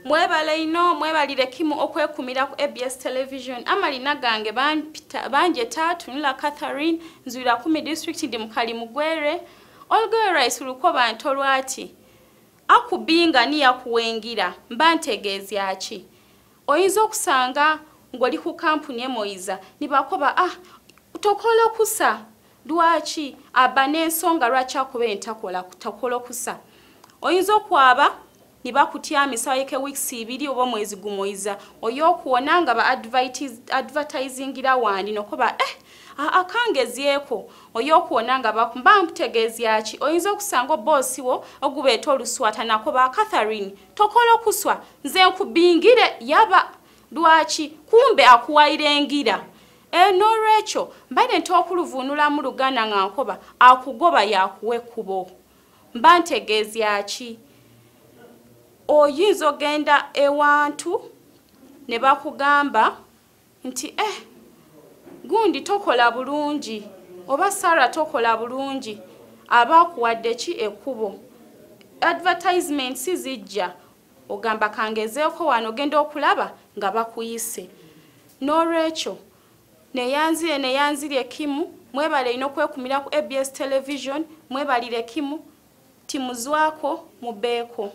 Mwebale ino, mwebalire kimu okwekumira ku ABS Television. Amalina gange banjeta Tunula Catherine, nzuira kumi district ndi mukali mugwere. Olugwere rice ulukoba ntolwati. Akubinga ni yakuwengira, mba ntegeeza ki? Oyinza okusanga ng'oli ku kampuni emoyiza, nibakoba tokola kusa. Lwaki? Aba n'ensonga lwaki akube ntakola takola kusa. Oyinza okwaba nibakutyamisa yeke weeks ibiri oba mwezi gumoyiza. Oyo okuwona nga ba advertisingira wandi nokoba akangezeeko. Oyo okuwona nga mba nkutegeeza ki? Oyinza okusanga boss wo ogubeeta oluswata nakoba Catherine tokola kuswa nze nkubingire yaba. Lwaki? Kumbe akuwayira engira. N'olwekyo mbaire ntokuluvuunula mu Luganda nga nkoba akugoba yakuwa ekkubo. Mba ntegeeza ki? Oyinza ogenda ewantu ne bakugamba nti gundi tokola bulungi oba Sarah tokola bulungi, aba akuwadde ki ekkubo. Advertisements zijja, ogamba kangezeeko wano, ogenda okulaba nga bakuyise. N'olwekyo neyanzire neyanzirye kimu, mwebale ino okwekumira ku ABS Television, mwebalire kimu, timuzwako mubeeko.